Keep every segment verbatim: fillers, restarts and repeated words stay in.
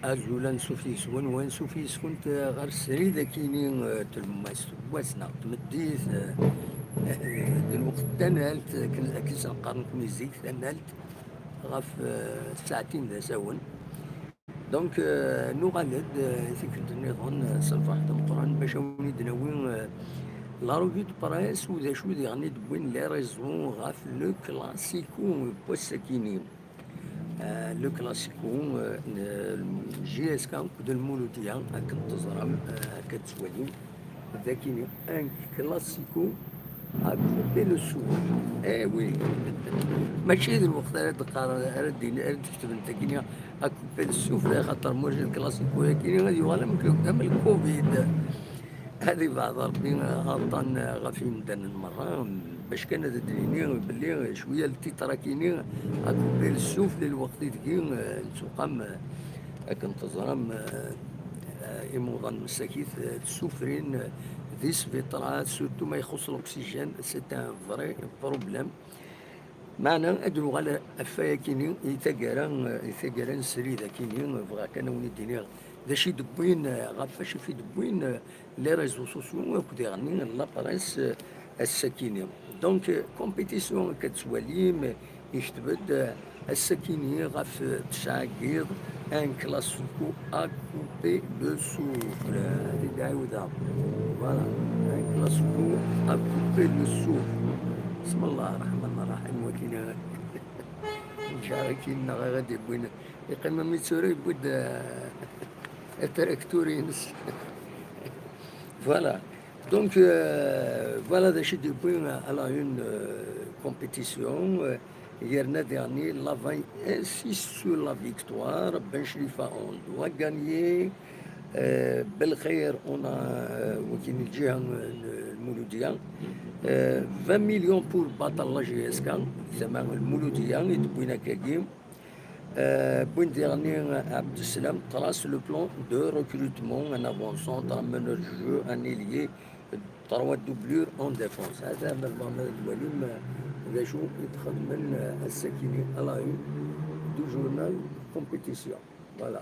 Azul, ansuf yes-wen, wansuf yes-kunt, eh, ɣer srid akini, eh, tlemmast n wass neɣ tmeddit, eh, d lweqt n tanalt, akken, akken s-neqqaren tmizik, tanalt ɣef, eh, tsaɛtin d asawen. Donc, eh, nuɣal-d, eh, tikkelt nniḍen, eh, s lferḥ d ameqqran, bac a wen-id-nawi, eh, la revue de presse u d acu diɣen i d-wwin les réseaux ɣef le classico n wass-akini. Eh, le classico, eh, n, n J S K akked Lmuludiya, akken teẓram, eh, akken tettwalim. Dakini, un classico à couper le souffle. Eh oui, mačči d lweqt ara d-qqaren, ara d-, ara d-ketben takini à couper le souffle, axaṭer mačči le classico-yakini ad yuɣal am, am le covid. Ad ibeɛd Rebbi aṭṭan ɣef yimdanen merra, bac kan ad d-nini belli cwiya le titre-akini, à couper le souffle, lweqt ideg, eh, nettuqam, eh, akken teẓram, eh, eh, imuḍan msakit, eh, ttsuffrin, eh, di sbiṭarat, surtout ma ixuṣṣ l'oxygène, c'est un vrai problème. Meɛna ad nuɣal ɣef wayakini, i taggara, i taggara n srid akini, bɣiɣ kan a wen-id-iniɣ d acu i d-wwin, ɣef wacu i d-wwin les réseaux sociaux akk diɣen la presse ass-akini. Donc, compétition akka tettwalim, ikteb-d ass-akini ɣef tesɛa n yiḍ, un classico à couper le souffle. Ad t-id-ɛiwdeɣ. Voilà, un classico à couper le souffle. بسم الله الرحمن الرحيم. Wakin nǧar akin neɣ ad d-iwwin, iqqim am ittura, yewwi-d, eh, atraktur-ines. Voilà. Donc, euh, voilà d acu i d-yewwi à la une, euh, compétition, euh, yerna diɣni Lavany insiste sur la victoire, Ben Chlifa on doit gagner, euh, Belkhair on a, euh, wakin lǧiha n, n Lmuludiya, euh, vingt millions pour battre la J S K, tama n Lmuludiya i d-wwin akkagi. Euh, wwin diɣni Abdeslam trace le plan de recrutement, un avant-centre, un meneur de jeu, un ailier, trois doublures en défense. Hada ma lbaɣ ma d-twalim, euh, d acu i d-xedmen, euh, ass-akini à la une du journal Compétition. Voilà.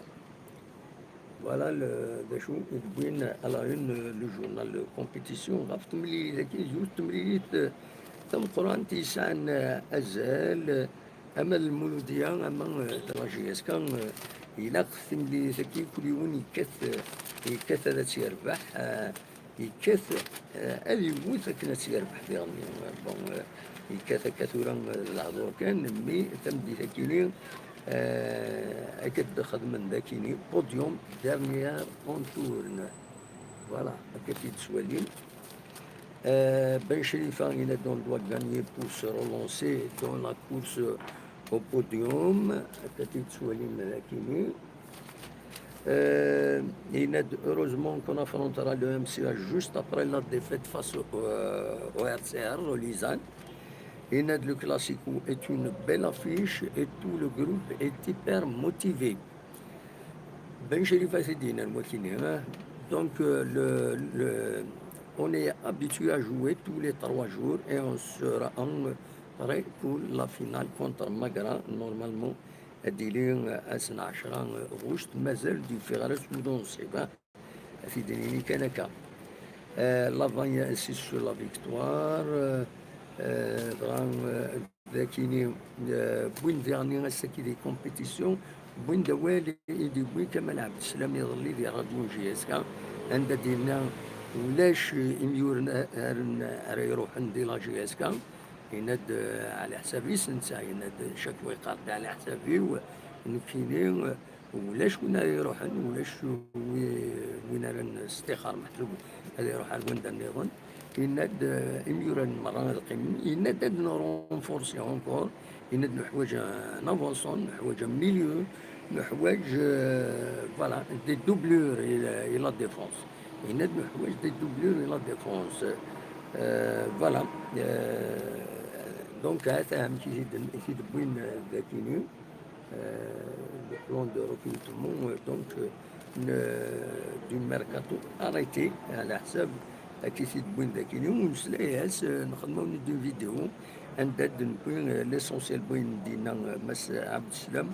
Voilà le, d acu i d-wwin à la une, euh, le journal Compétition. Ɣef temlilit-agi, yiwet temlilit, euh, tameqqrant yesɛan, euh, azal, euh, ama d Lmuludiya, ama, euh, d la J S K, euh, ilaq timlilit-agi kul yiwen yekkat, euh, yekkat ad tt-yerbeḥ, euh, yekkat, eh, ad yewwet akken ad tt-yerbeḥ diɣen. Bon, eh, yekkat akka tura, eh, d lehdur kan, mi tameddit-akini, eh, akka d-xedmen dakini, podium, dernière en tourne. Voilà, akka t-id-tettwalim. Eh, Ben Chlifa, il a donc doit gagner pour se relancer dans la course au podium. Akka t-id-tettwalim dakini. Euh, yenna-d, heureusement qu'on affrontera le M C A juste après la défaite face au, euh, au R C R, au Lausanne. Yenna-d, le Classico est une belle affiche et tout le groupe est hyper motivé. Ben Chlifa, c'est dit, hein. Donc, euh, le, le, on est habitué à jouer tous les trois jours et on sera en, prêt pour la finale contre Magra, normalement, ad d-tili, euh, ass n ɛecra ɣuct, mazal d-yufiɣ ara s uḍu n ṣṣiba. Ad t-id-nini kan akka. Euh, Lavany insiste sur la victoire, euh, euh, dɣa, euh, dakini, euh, wwin diɣni ass-agi di compétition, wwin-d awal i d-yewwi Kamal Ɛebdeslam iḍelli di radio n J S K, anda d-yenna ulac imyuren ara iruḥen di la J S K. Yenna-d, eh, ɛla ḥsab-is netta, yenna-d, cakwa yeqqar-d ɛla ḥsab-iw, nekkini, eh, ulac win ara iruḥen, ulac wi-, win ara nestixer meḥsub ad iruḥ ar wanda nniḍen. Yenna-d, eh, imyuran merra ad qqimen. Yenna-d ad nrenforsi encore. Yenna-d neḥwaǧ un avant-centre, neḥwaǧ un milieu, neḥwaǧ, eh, voilà, des doublures i la, i la défense. Yenna-d neḥwaǧ des doublures i la défense. Euh, voilà. Euh, donc, ha-t-a amek i t-id-, i t-id-wwin, euh, dakini, euh, le plan de recrutement, euh, donc, euh, ne, du mercato arrêté, ɛla ḥsab akken i t-id-wwin dakini, u nesla-as, euh, nxedm-awen-id une vidéo, anda d-newwi, euh, l'essentiel n wayen d-yenna, euh, Mass Abdeslam,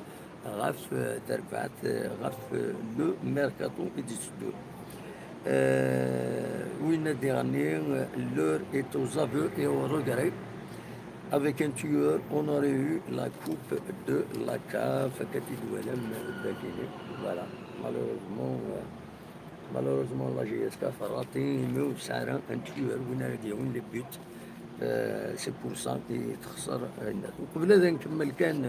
ɣef, eh, terbaɛt, eh, ɣef, eh, le mercato i d-itteddun. Eh, winna diɣenni, eh, l'heure est aux aveux et aux regrets. Avec un tueur, on aurait eu la coupe de la caf, akka t-id-twalam dagini. Voilà, malheureusement, euh, malheureusement, la J S K terra imi ur tesɛi ara un tueur, win ara d-yawin les buts. Euh, c'est pour ça i texṣer, euh, ayenna. Uqbel ad nkemmel kan,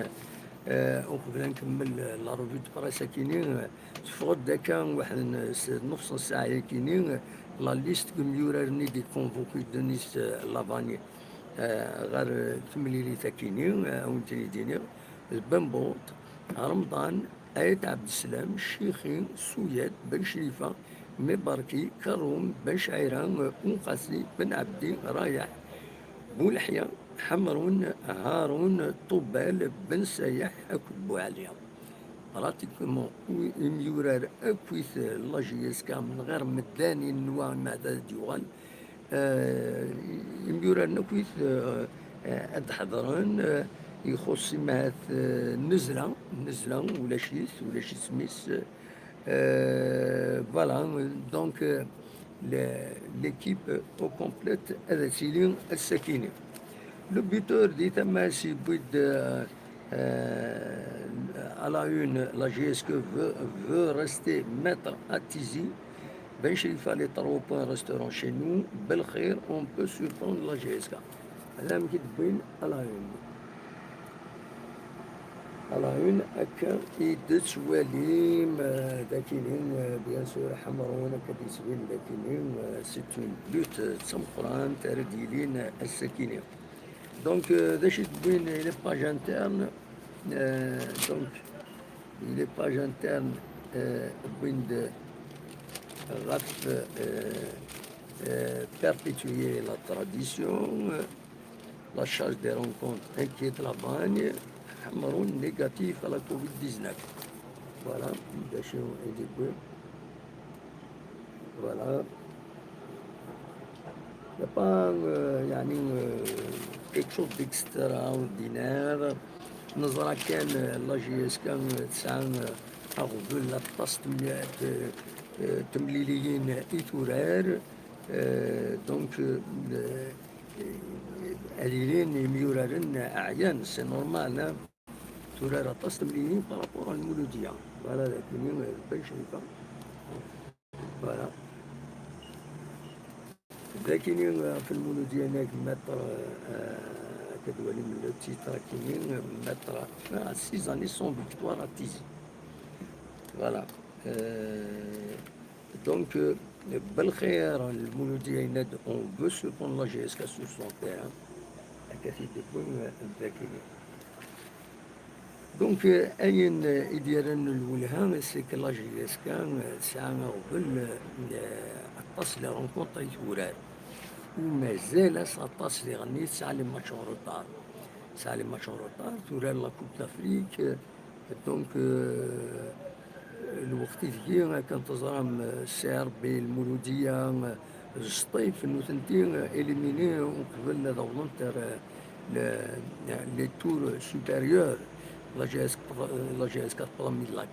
euh, uqbel ad nkemmel, euh, la revue de presse akini, euh, teffeɣ-d akka waḥed n, s-, nefs n ssaɛa akini, euh, la liste n yimyuraren i d-iconvoqué Denis, euh, Lavani. Eh, ɣer temlilit akini, eh, a wen-ten-id-iniɣ, d Bembuṭ, Remḍan, Ayt Ɛebdeslam, Ccixi, Suyad, Ben Crifa, Mibarki, Karum, Ben Cɛira, eh, Unqasi, Ben Ɛebdi, Rayeḥ, Buleḥya, Ḥemrun, Harun, Ṭubbal, Ben Sayeḥ akked Buɛli. Pratiquement, imyurar akkit la J S K, min ɣir medden i nenwa imeɛda ad d-yuɣal. Eh, imyuraren akkit, eh, eh, ad d-ḥeḍren, eh, ixuṣṣ imahat, eh, Nnezla, Nnezla, ulac-it, ulac isem-is. Eh, voilà, donc, eh, le-, l'équipe au complet ad tili ass-akini. Le buteur di tama-s yewwi-d, eh, eh, à la une, la J S K veut, veut rester maître à Tizi. Ben Chrifa, les trois points resteront chez nous. Belkheir, on peut surprendre la J S K. Hada amek i d-wwin à la une. À la une, akka i d-tettwalim, eh, dakini, eh, bien sûr, Ḥemrun, akka d-yettwin dakini, eh, c'est une lutte, eh, d tameqqrant ara d-yilin, eh, ass-akini. Donc, eh, d acu i d-wwin, eh, les pages internes, eh, donc, les pages internes, eh, wwin-d ɣef, eh, eh, perpétuer la tradition, eh, la charge des rencontres inquiète la bagne, Ḥemrun négatif à la covid dix-neuf. Voilà, d acu i d-yewwi. Voilà. Il n'y a pas, euh, يعني, euh, quelque chose d'extraordinaire. Neẓra kan, euh, la J S K, euh, tesɛa, euh, aɣbel aṭas n temli-, t-, euh, temliliyin i turar. Euh, donc, euh, euh, ad ilin imyuraren ɛyan, c'est normal, hein. Turar aṭas temliliyin par rapport à Lmuludiya. Voilà, dakini, euh, Ben Crifa. Voilà. Dakini, euh, ɣef Lmuludiya-nni, maître, euh, akka d-twalim le titre akini, euh, maître, euh, six années sans victoire à Tizi. Voilà. Euh, donc, euh, Belkheir, Lmuludiya yenna-d, on veut surprendre la J S K sur son terrain. Akka i d-tewwi, euh, dakini. Donc, euh, ayen, euh, i d-yerran lwelha, c'est que la J S K, euh, tesɛa aɣbel, euh, aṭas les rencontres i turar. U mazal-as aṭas diɣenni tesɛa les matchs en retard. Tesɛa les matchs en retard, turar la Coupe d'Afrique, euh, donc, euh, lweqt ideg, akken teẓram, euh, C R B, Lmuludiya, euh, Sṭif, nutenti, euh, éliminé uqbel ad awḍent ar, euh, le, les tours supérieurs. La J S K, la J S K tewweḍ la,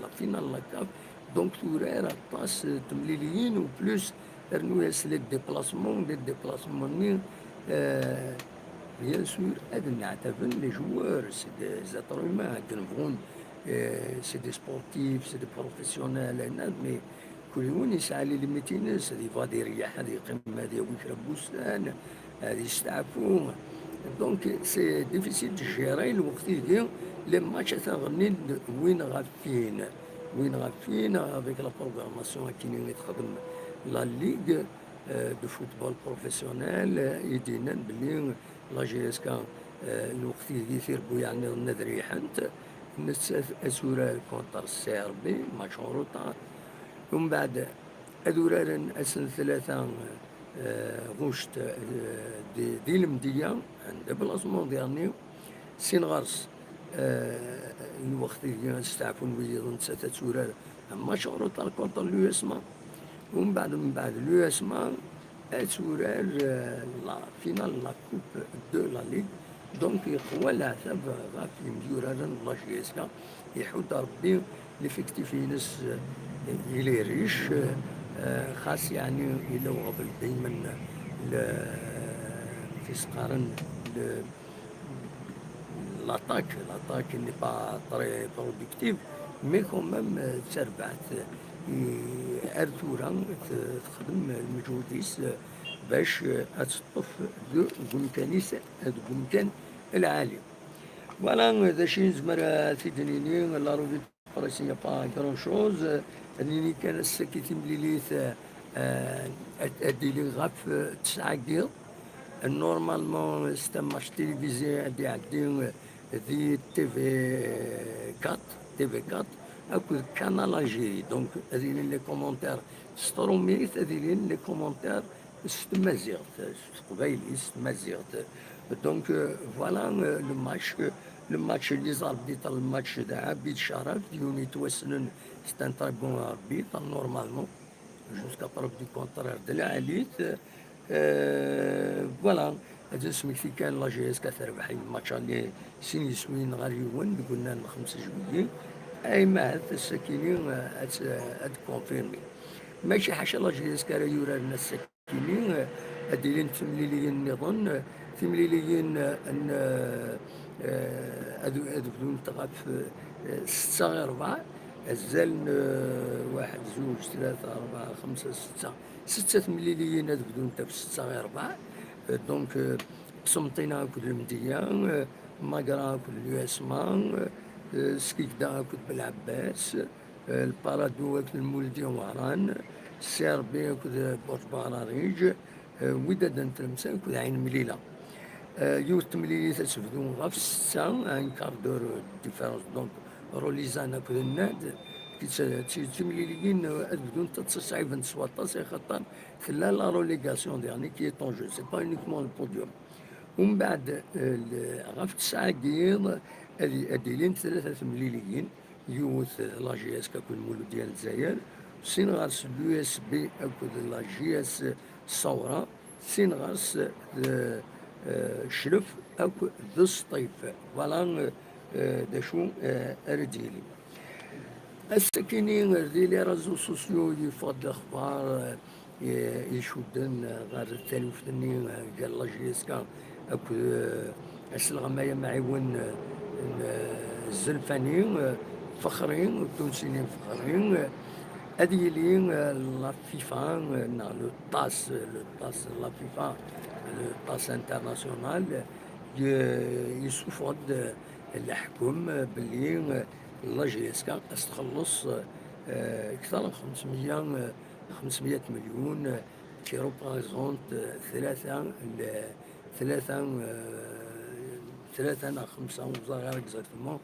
la finale la CAF. Donc, turar aṭas, euh, temliliyin, u plus, rnu-yas les déplacements, les déplacements-nni, euh, bien sûr, ad nneɛtaben les joueurs, c'est des êtres humains, akken bɣun, euh, c'est des sportifs, c'est des professionnels, mais Kul yiwen yesɛa les limites-ines, ad yebɣu ad yeryeḥ, ad yeqqim, ad yawi kra n wussan, ad yesteɛfu. Donc, c'est difficile de gérer lweqt-agi, les matchs atan ɣennin-d win ɣef win. Win ɣef win, avec la programmation akkin i texdem la Ligue, euh, de football professionnel, euh, i d-yennan belli la J S K, euh, lweqt-agi tirebbuyaɛ-nniḍen ad reyḥent, nettat ad turar contre C R B, match en retard. Umbeɛd, ad uraren ass n tlata, eh, ɣuct, eh, di, di Lemdeyya, un déplacement dernier, sin ɣer-s, eh, lweqt-agi ad steɛfun wiyaḍ, nettat ad turar match en retard contre l'U S M A. Umbeɛd, mbeɛd l'U S M A, ad turar, eh, la finale la Coupe de la Ligue Donc yeqwa leɛtab ɣef yimyuraren n la J S K, iḥudd Rebbi l'effectif-ines, il est riche, xas yeɛni yella uɣbel daymen, le, tisqaren, le, l'attaque, l'attaque n'est pas très productive, mais quand même, d tarbaɛt. Ar tura texdem lmeǧhud-is bac ad teṭṭef deg umkan-is, deg umkan lɛali. Voilà d acu i nezmer ad t-id-nini, la revue de presse, il n'y a pas grand chose. Ad nini kan ass-agi timlilit, euh, ad, ad d-tili ɣef, euh, tesɛa n yiḍ. Normalement, c'est un match télévisé ad iɛeddi, euh, di T V quatre, T V quatre, akked Canal Algérie. Donc, ad ilin les commentaires s trumit, ad ilin les commentaires s tmaziɣt, s teqbaylit, s tmaziɣt. Donc, euh, voilà, euh, le match, euh, le match, les arbitres, le match d Abid Sharaf, d yiwen yettwassnen, c'est un très bon arbitre, normalement, jusqu'à preuve du contraire, d lɛali-t. Euh, voilà, ad nesmekti kan la J S K terbeḥ match-nni sin yiswiyen ɣer yiwen deg unnar n xemsa juillet. Ay ma ass-akini, euh, ad, ad confirmi. Mačči ḥaca la J S K ara yuraren ass-akini, ad d-ilint temliliyin nniḍen, timliliyin n, eh, ad, ad bdunt ɣef, eh, setta i rebɛa, azal n, eh, waḥed, zuǧ, tlata, rebɛa, xemsa, setta, setta temliliyin ad bdunt ɣef setta i rebɛa. Eh, donc, eh, Qsenṭina akked Lemdeyya, eh, Magra akked l'U S M A, eh, Skikda akked Belɛebbas, eh, Lparadu akked Lmuldi Wehran, C R B akked Burǧ Baɣrariǧ, eh, Widad n Tlemsa akked Ɛin Mlila. Eh, yiwet temlilit ad tebdu ɣef ssetta, un quart d'heure de différence, donc Rolizan akked Nnad, d ti-, d timliliyin, eh, ad bdunt ad ttṣiṣɛibent s waṭas, axaṭer tella la relégation dernier qui est en jeu, c'est pas uniquement le podium. Umbeɛd, eh, l-, ɣef tesɛa n yiḍ, ad, ad ilint tlata temliliyin, yiwet d la J S K akked Muludya n Lezzayer, sin ɣer-s l'U S B akked la J S Sawra, sin ɣer-s d, eh, Cclef akked d Sṭif. Voilà, eh, d acu, eh, ara d-yili. Ass-akini di les réseaux sociaux yeffeɣ-d lexbar, eh, i-, icudden ɣer taluft-nni, eh, gar la J S K akked, eh, aselɣmay amɛiwen, eh, n, eh, Zelfani, eh, Fexri, Tunesini Fexri, eh, ad yili, eh, la FIFA, eh, neɣ le TAS, le TAS, la FIFA, le TAS international, eh, ye-, yessufeɣ-d, eh, leḥkem, eh, belli, eh, la J S K ad s-txelleṣ, eh, kter n xemsmeyya, eh, xemsmeyya milyun, eh, qui représente, eh, tlata, le, tlata, eh, tlata neɣ xemsa, ur ẓriɣ ara exactement,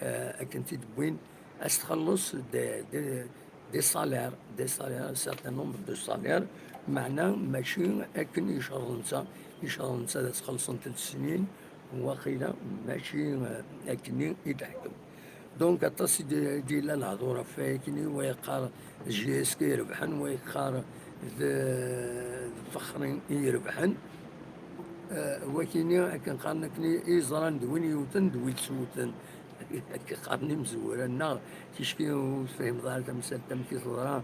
eh, akken t-id-wwin, ad s-txelleṣ des, des, des salaires, des salaires, un certain nombre de salaires, meɛna mačči akken icerḍ netta, icerḍ netta ad as-xellṣent d snin, waqila mačči, eh, akkenni i d-teḥkem. Donc, aṭas i d-, i d-yella lehdur ɣef wayakini, wa yeqqar J S K irebḥen, wa yeqqar d, d Fexri i irebḥen. Eh, wakini, akken qqaren akkenni, i yeẓran d win yewten d win yeswten. Akken qqaren imezwura-nneɣ, ticki ur tefhimeḍ ara tamsalt amek i teḍra,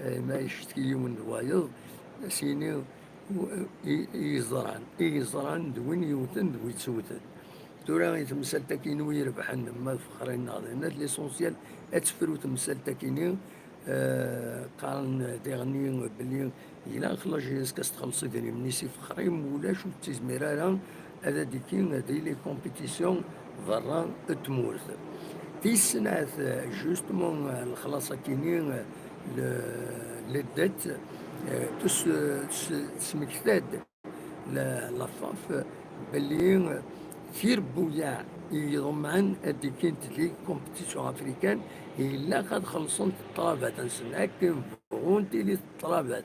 eh, ma icetki yiwen d wayeḍ, ad s-yini, i, i yeẓran, i yeẓran d win yewten d win yeswten. Tura i temsalt-akini wi irebḥen, ma d Fexri neɣ d Nnad, l'essentiel ad tefru temsalt-akini, eh, qqaren diɣenni belli ilaq la J S K ad s-txelleṣ idrimen-is i Fexri, ma ulac ur tt-izmir ara ad d-ikki di les compétitions berra n tmurt. Tis snat, justement, lexlaṣ-akini, le, le dette, eh, tus-, tus-, tesmekta-d la, la FAF, belli tirebbuyaɛ i iḍemɛen ad d-ikkint di compétition africaine, ilaq ad xellṣent ṭṭlabat-nsen akken bɣunt tili ṭṭlabat.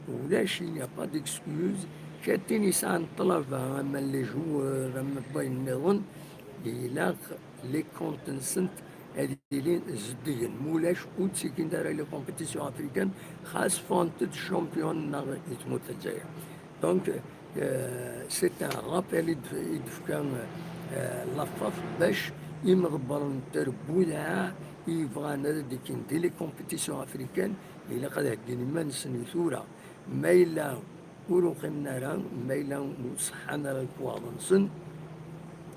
Ulac, il n'y a pas d'excuse. Kra n tin yesɛan ṭṭlaba, ama les joueurs, ama wayen nniḍen, ilaq les comptes-nsent ad ilin zeddigen. Ma ulac, ur ttikint ara les compétitions africaines, xas ffɣent-d champion neɣ i tmurt n Lezzayer. Donc, Euh, c'est un rappel i d-, i d-tefka, euh, Lafaf bac imḍebbren n tarbulɛa i yebɣan ad d-kkin di les compétitions africaines, ilaq ad heggin iman-nsen i tura. Ma yella ur uqimen ara, ma yella ur ṣeḥḥan ara lekwaɣeḍ-nsen,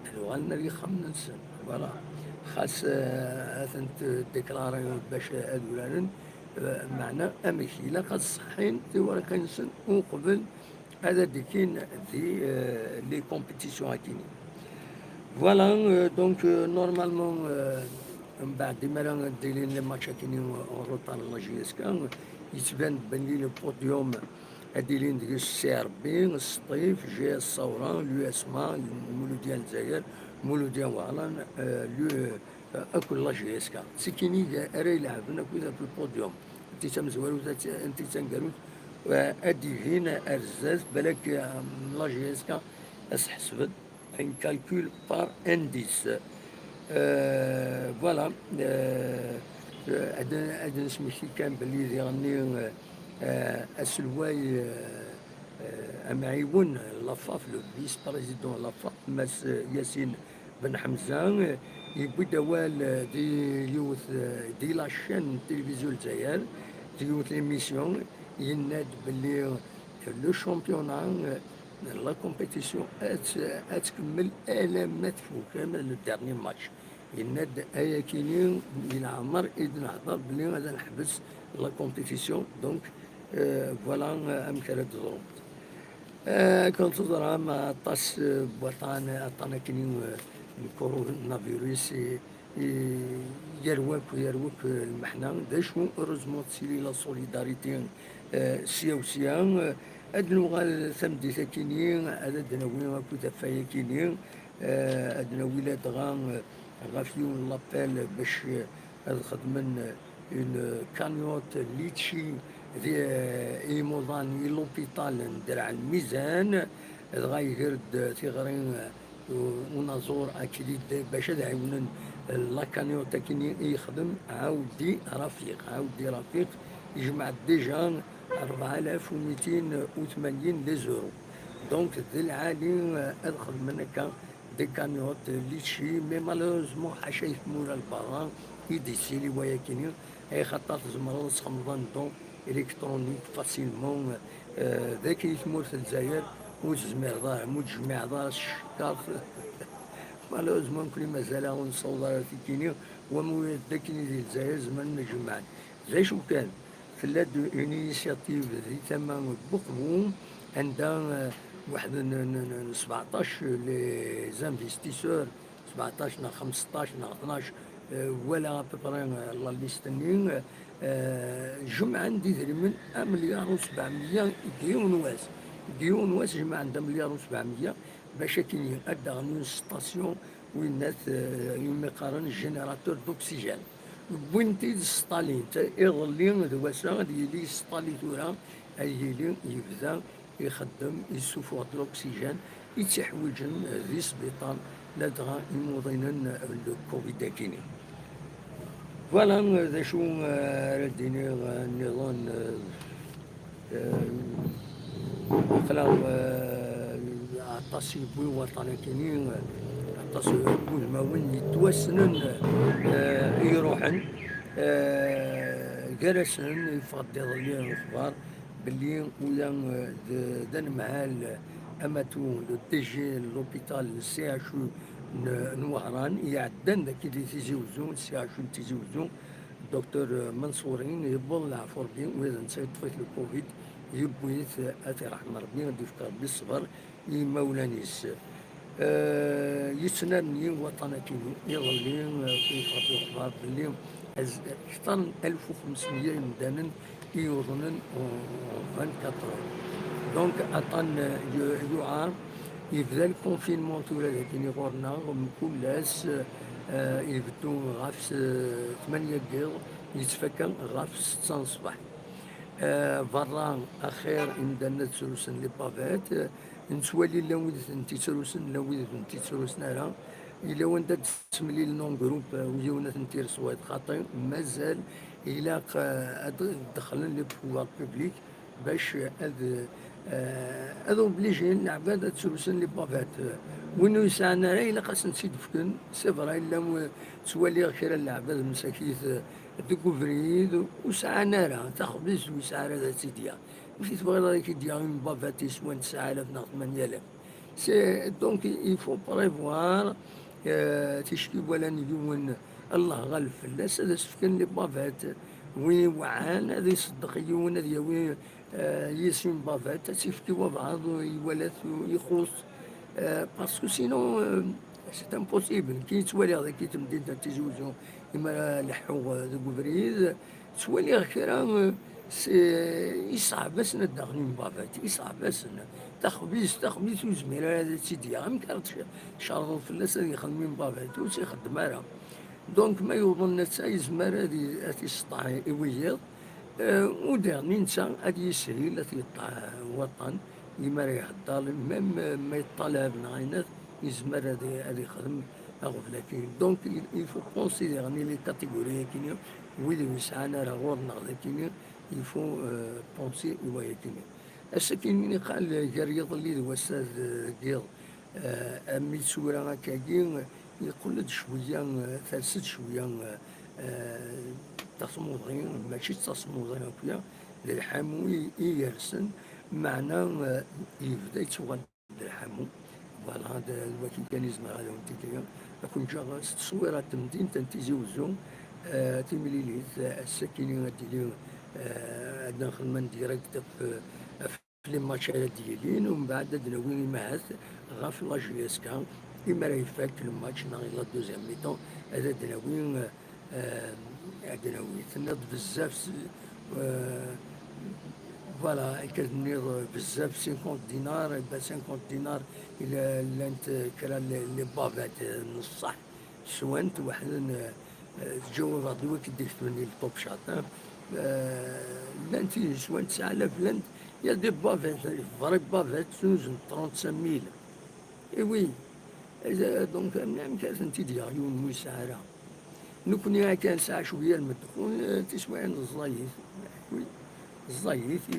ad uɣalen ar yixxamen-nsen. Voilà. Xas, euh, ad tent-déclarer bac ad uraren, euh, meɛna amek? Ilaq ad ṣeḥḥin tiwriqin-nsen uqbel ad d-kkin di, euh, les compétitions akini. Voilà, euh, donc, euh, normalement, euh, mbeɛd imi ara d-ilin les matchs akini en retard n la J S K, yettban belli le podium ad d-ilin deg-s C R B, Sṭif, G S Sawra, l'U S M A, Muludya n Lezzayer, Muludya n Wehran, euh, l'U-, euh, akked la J S K. D tikini ara ilɛeben akked ɣef le podium. Anti d tamezwarut, anti d taneggarut, euh, ad d-igin ar zdat, balak, euh, la J S K ad s-ḥesben un calcul par indice. Euh, voilà. Euh, euh, ad, ad nesmekti kan belli diɣenni, euh, euh, aselway, euh, euh, amɛiwen Lafaf, le vice-président Lafaf, Mass Yasin Ben Ḥemza, euh, yewwi-d awal, euh, di yiwet, euh, di la chaîne n tilivizyu Lezzayer, di yiwet l'émission, yenna-d belli, euh, le championnat, euh, la compétition ad, ad tkemmel alamma tfuk, alamma le dernier match. Yenna-d ayakini i leɛmer i d-nehder belli ad neḥbes la compétition. Donc, euh, voilà, euh, amek ara d-teḍru. Euh, akken teẓram, aṭas, euh, n waṭan, aṭan akini, euh, n coronavirus, i, i, yerwa akk, yerwa akk, euh, lmeḥna. D acu, heureusement, tettili la solidarité, euh, sya u sya. Euh, ad nuɣal tameddit akini, ad d-nawi akked afay akini, euh, ad nawi ladɣa, euh, ɣef yiwen n l'appel bac, euh, ad xedmen, euh, une cagnotte litchi di, euh, imuḍan i l'hôpital n Draɛ Lmizan, dɣa iger-d tiɣri, euh, unaẓur Akli Dda bac ad ɛiwnen, euh, la cagnotte akini i yexdem Ɛawdi Rafiq. Ɛawdi Rafiq yejmeɛ-d déjà rebɛa alaf u mitin u tmanyin les euros. Donc, d lɛali, euh, ad xedmen akka des cagnottes litchi, mais malheureusement, ḥaca i tmura n berra i d-yettili wayakini, axaṭer tzemreḍ ad txedmeḍ un don électronique facilement, euh, dagi i tmurt n Lezzayer, ur tezmireḍ ara, ur tejmiɛeḍ ara s cekkaṛt. Malheureusement, nekkni mazal-aɣ ur nessaweḍ ara tikini, wama wiyaḍ d akini di Lezzayer zemren ad jemɛen. D acu kan, tella-d une initiative di tama n Buqbu, anda, euh, waḥed n, n, n, n sebɛeṭac les investisseurs, sebɛeṭac neɣ xemseṭṭac neɣ tnac, euh, wala à peu près, euh, la liste-nni, euh, jemɛen-d idrimen amelyar u sebɛemya deg yiwen wass. Deg yiwen wass jemɛen-d amelyar u sebɛemya bac akken ad d-aɣen une station, winnat, euh, umi qqaren générateur d'oxygène. Wwin-t-id, sṭalin-t. Iḍelli d wass-a ad yili yesṭali tura, ad yili yebda ixeddem, yessufuɣ-d l'oxygène i ttiḥwiǧen di sbiṭar, ladɣa imuḍinen n le covid akini. Voilà, euh, d acu, euh, ara d-iniɣ, euh, nniḍen, euh, euh, aql-aɣ, euh, aṭas yewwi waṭan akini, euh, aṭas n wudmawen yettwassnen, euh, i iruḥen, euh, gar-asen yeffeɣ-d iḍelli lexbar belli ula, euh, d, d anemhal, euh, Amatou, le D G n l'hôpital, le C H U n, n Wehran, iɛeddan dagi di Tizi Wezzu, le C H U n Tizi Wezzu, Docteur Mansouri, yewweḍ leɛfu Rebbi, ula d netta yeṭṭef-it le covid, yewwi-t, ad t-iṛḥem Rebbi, ad d-yefk Rebbi ṣṣber i yimawlan-is. Eh, yettnerni waṭan akini, iḍelli, eh, yeffeɣ-d lexbar belli az-, kter n alef u xemsmya imdanen i yuḍnen en vingt-quatre heures. Donc, aṭan, eh, yu-, yuɛer, yebda le confinement tura dagi ɣur-neɣ, mkul ass, eh, ibeddu ɣef s-, tmanya n yiḍ, yettfakka ɣef setta n ṣṣbeḥ. Eh, berra, axir, imdanen ad ttrusen les pavettes, eh, nettwali llan wid i tent-ittrusen, llan wid ur tent-ittrusen ara. Yella wanda ad ttemlilen en groupe, eh, u yiwen ad tent-ireṣ wayeḍ, xaṭi mazal ilaq, eh, ad d-dexlen les pouvoirs publics bac ad, Eh, ad oblijin leɛbad ad srusen les bavettes. Win ur yesɛan ara, ilaq ad sen-tt-id-fken. C'est vrai, llan, eh, ttwaliɣ kra n leɛbad msakit, eh, deg ubrid, ur sɛan ara taxbizt, ur yesɛi ara ad tt-id-yaɣ. Amek i tebɣiḍ ad ak-id-yaɣ une bavette yeswan tesɛa alaf neɣ tmanya alaf? C'est, donc, il faut prévoir, eh, ticki walan yiwen, Allah ɣaleb fell-as, ad as-fken les bavettes. Win iweɛɛan ad iṣeddeq yiwen, ad yawi, eh, yis une bavette, ad tt-yefk i wabɛaḍ iwala-t ixuṣ. Eh, parce que sinon, eh, c'est impossible. Nekk i ttwaliɣ dagi tamdint n Tizi Uzzu, imi ara leḥḥuɣ, eh, deg ubrid, ttwaliɣ kra, eh, s-, eh, iṣɛeb-asen ad d-aɣen une bavette, iṣɛeb-asen. Taxbizt, taxbizt ur yezmir ara ad tt-id-yaɣ. Amek ara tc-, tcerḍeḍ fell-as ad yexdem une bavette? Ur tt-ixeddem ara. Donc, ma yuḍen netta, yezmer ad i-, ad t-iseṭṭeɛ i wiyiḍ. Eh, u daɣen netta ad yishil ad t-yeṭṭeɛ waṭṭan, imi ara ihedder, même, eh, ma yeṭṭalab neɣ ayen, yezmer ad i-, ad ixdem aɣbel akkin. Donc, il, il faut penser daɣen i les catégories akkin, wid ur yesɛan ara ɣur-neɣ d akkin, il faut, eh, penser i waya akkin. Ass-akkin niqal gar yiḍelli d wass-a d, deg yiḍ, eh, am tura akkagi, yeqqel-d cwiya, eh, ters-d cwiya, eh, eh, tasmuḍi, mačči d tasmuḍi akya, d lḥamu i, i yersen, meɛna, eh, yebda yettuɣal d lḥamu. Voilà, d, d waki kan i zemreɣ ad awen-t-id-iniɣ. Ad ken-ǧǧeɣ s tteswirat n temdint n Tizi Uzzu, eh, timlilit, eh, ass-akini ad d-tili, eh, ad nexdem en direct ɣef, ɣef les matchs ara d-yilin, u mbeɛd ad d-nawi imahat ɣef la J S K, imi ara ifak le match neɣ la deuxième mi-temps, ad d-nawi, eh, ad d-nawi. Tenniḍ bezzaf s-, eh, voilà, akka tenniḍ bezzaf cinquante dinars, eh ben cinquante dinars, il-, llant kra les, les bavettes, eh, n ṣṣeḥ. Swant weḥden, eh, eh, ttjawabeɣ-d i wakken d-iketben i le Top Shot, hein. Eh, llant tin swant tesɛa alaf, llant, il y a des bavettes, vraies bavettes, ttnuzun trente-cinq mille. Eh oui. Eh, donc, amek ara tent-id-yaɣ yiwen ur yesɛi ara? Nekkni akka nesɛa cwiya n medxul, eh, tiswiɛin ẓẓayit. Oui. Ẓẓayit, i,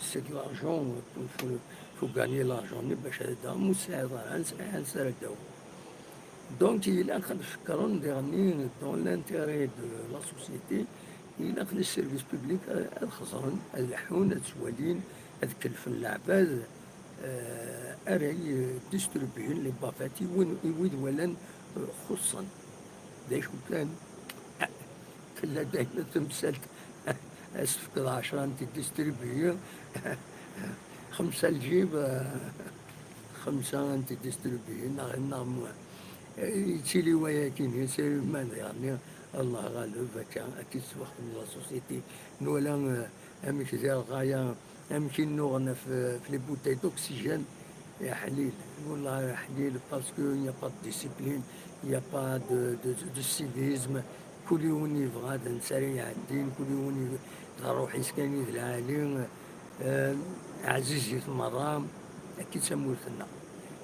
c'est de l'argent, faut, faut, faut gagner l'argent-nni bac ad d-taɣem, ur tesɛiḍ ara, ansa, ansa ara d-tawiḍ? Donc, ilaq ad fekkren diɣenni dans l'intérêt de la société, ilaq les services publics ad, ad xeẓren, ad leḥḥun, ad ttwalin, ad kellfen leɛbad, eh, ara y-, distribuen les bavettes i win, i wid walan, eh, xuṣṣen. D acu kan, tella dayma temsalt, ad s-tefkeḍ ɛecra n tidistribuyi, xemsa lǧib, eh, xemsa n tidistribuyi, neɣ, neɣ mwa. Eh, yettili wayakini, c'est humain, yerni Allah ɣaleb, akka, akka i tettwaxdem la société. Nwala, eh, amek di lɣaya, amek i nnuɣen ɣef, ɣef les bouteilles d'oxygène, aḥlil. Wallah aḥlil, parce que il n'y a pas de discipline, il n'y a pas de, de, de civisme. Kul yiwen yebɣa d netta ara iɛeddin, kul yiwen yeb-, d ṛṛuḥ-is kan i d lɛali, eh, ɛzizit merra, akka i d tamurt-nneɣ.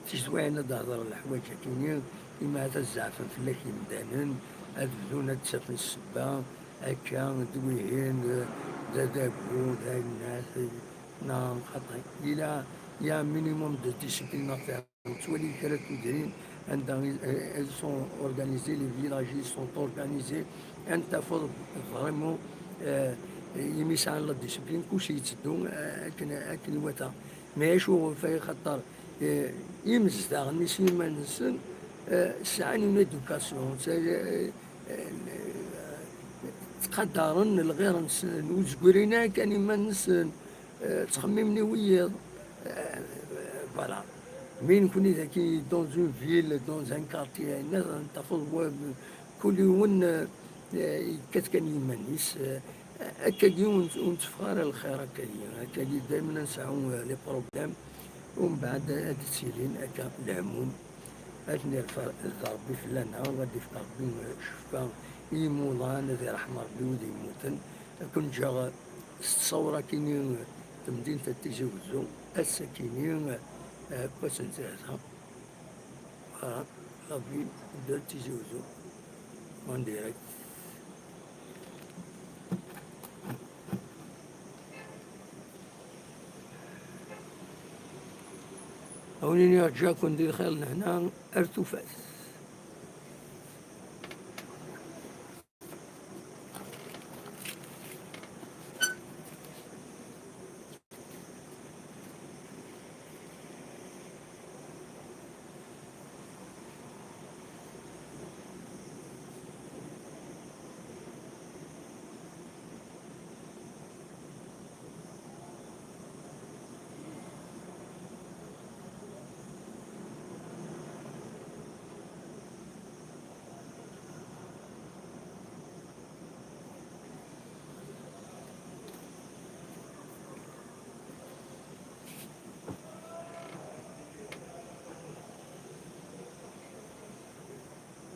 Tizwaɛin ad d-hedṛen leḥwayeǧ-akini, imi ad zeɛfen fell-ak yemdanen, ad bdun ad d-ttafen ssebba, akka, d wihin, d, d adabu, d ayennat, neɣ xaṭi. Il a, il y a un minimum de discipline à faire. Nettwali kra n tudrin anda i, eh, elles sont organisées, les villages sont organisés, ad tafeḍ vraiment, eh, imi sɛan la discipline, kulci yetteddu, eh, akken, akken iwata. Mais acu ɣef ay xaṭer, eh, imezdaɣ-nni s yiman-nsen, eh, sɛan une éducation, c'est, eh, eh, ttqadaren lɣir-nsen, ur zgirin ara kan iman-nsen, eh, ttxemmimen i wiyiḍ. Eh, voilà. Mi nekni dagi dans une ville, dans un quartier, nniḍen, tafeḍ wa-, kul yiwen, eh, yekkat kan i yiman-is, eh, akkagi ur nett-, ur netteffeɣ ara lxir akkagi. Akkagi daymen ad nesɛu, eh, les problèmes, u mbeɛd ad d-ttilin akka lehmum. Ad ten-irfed Ṛebbi fell-aneɣ, ad d-ifk Ṛebbi, eh, ccfa i yimuḍan, ad iṛḥem Ṛebbi wid yemmuten. Ad ken-ǧǧeɣ s ttṣawra-kini, eh, temdint n Tizi Wezzu, ass-akini, eh, n wass n ttlata. Voilà, la ville de Tizi Wezzu, en direct. Wen-iniɣ ǧǧa-ken di lxir n lehna ar tufat.